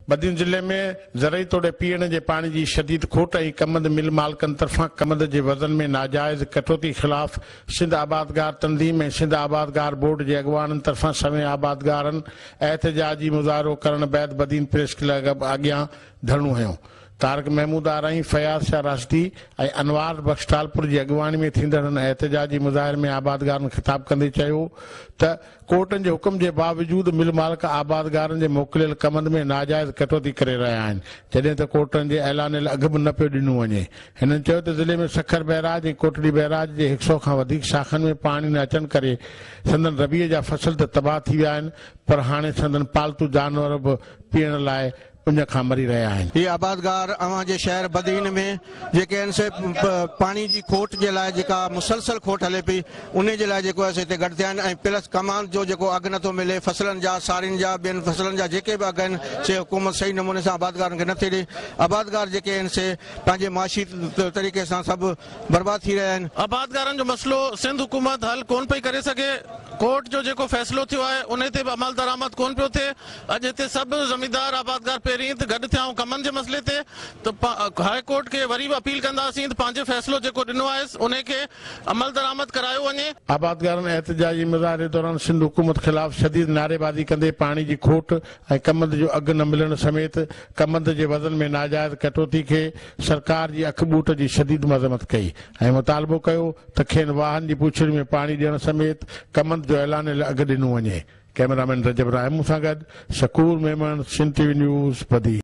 بدين ضلعي ۾ زرعي توڙي پيئڻ جي پاڻي جي شديد کوٽ ۽ ڪمند مل مالڪن طرفان ڪمند جي وزن ۾ ناجائز ڪٽوتي خلاف سنڌ آبادگار تنظيم ۽ سنڌ آبادگار بورڊ جي اڳواڻن طرفان سوين آبادگارن احتجاجي مظاهرو ڪرڻ بعد بدين پريس ڪلب اڳيان ڌرڻو هنيو. طارق محمود آرائين، فياض شاهه راشدي ۽ انوار بخش ٽالپر جي اڳواڻي ۾ ٿيندڙ هن احتجاجي مظاهري ۾ آبادگارن خطاب ڪندي چيو ته ڪورٽن جي حڪم جي باوجود مل مالڪ آبادگارن جي موڪليل ڪمند ۾ ناجائز ڪٽوتي ڪري رهيا آهن، جڏهن ته ڪورٽن جي اعلانيل اگهه به نه پيو ڏنو وڃي. هنن چيو ته ضلعي ۾ سکر بئراج ۽ ڪوٽڙي بئراج جي هڪ سئو کان وڌيڪ شاخن ۾ پاڻي نه اچڻ ڪري سندن ربيع جا فصل ته تباهه ٿي ويا آهن پر هاڻي سندن پالتو جانور به پيئڻ لاء اڃ کان مري رهيا آهن. هي آبادگار اوهان جي شهر بدين ۾ جيڪي آهن سي پاڻي جي کوٽ جي لاء جيڪا مسلسل کوٽ هلي پئي انهي جي لاء جيڪو آهي سي هتي گڏ ٿيا آهن ۽ پلس ڪماند جو جيڪو اگهه نٿو ملي فصلن جا سارين جا ٻين فصلن جا جيڪي به اگهه آهن سي حڪومت صحيح نموني سان آبادگارن کي نٿي ڏي آبادگار جيڪي آهن سي پنهنجي معاشي طريقي سان سڀ برباد ٿي رهيا آهن. آبادگارن جو مسئلو سنڌ حڪومت حل ڪونه پئي ڪري سگهي، ڪورٽ جو جيڪو فيصلو ٿيو آهي انهي تي به عملدرآمد ڪونه پيو ٿئي، اڄ هتي سڀ زميندار آبادگار پهرين ته گڏ ٿيا آهيون ڪمند جي مسئلي تي ته هاء ڪورٽ کي وري به اپيل ڪنداسين ته پنهنجي فيصلو جيڪو ڏنو آهي انهي کي عملدرآمد ڪرايو وڃي. آبادگارن احتجاجي مظاهري دوران سنڌ حڪومت خلاف شديد نعريبازي ڪندي پاڻي جي کوٽ ۽ ڪمند جو اگهه نه ملڻ سميت ڪمند جي وزن ۾ ناجائز ڪٽوتي کي سرڪار جي اک ٻوٽ جي شديد مذمت ڪئي ۽ مطالبو ڪيو ته کين واهن جي پوڇڙي ۾ پاڻي ڏيڻ سميت ڪمند جو اعلانيل اگهه ڏنو وڃي. ڪئميرامين رجب راهمون سان گڏ Shakoor Memon, Sindh T V news, Badin.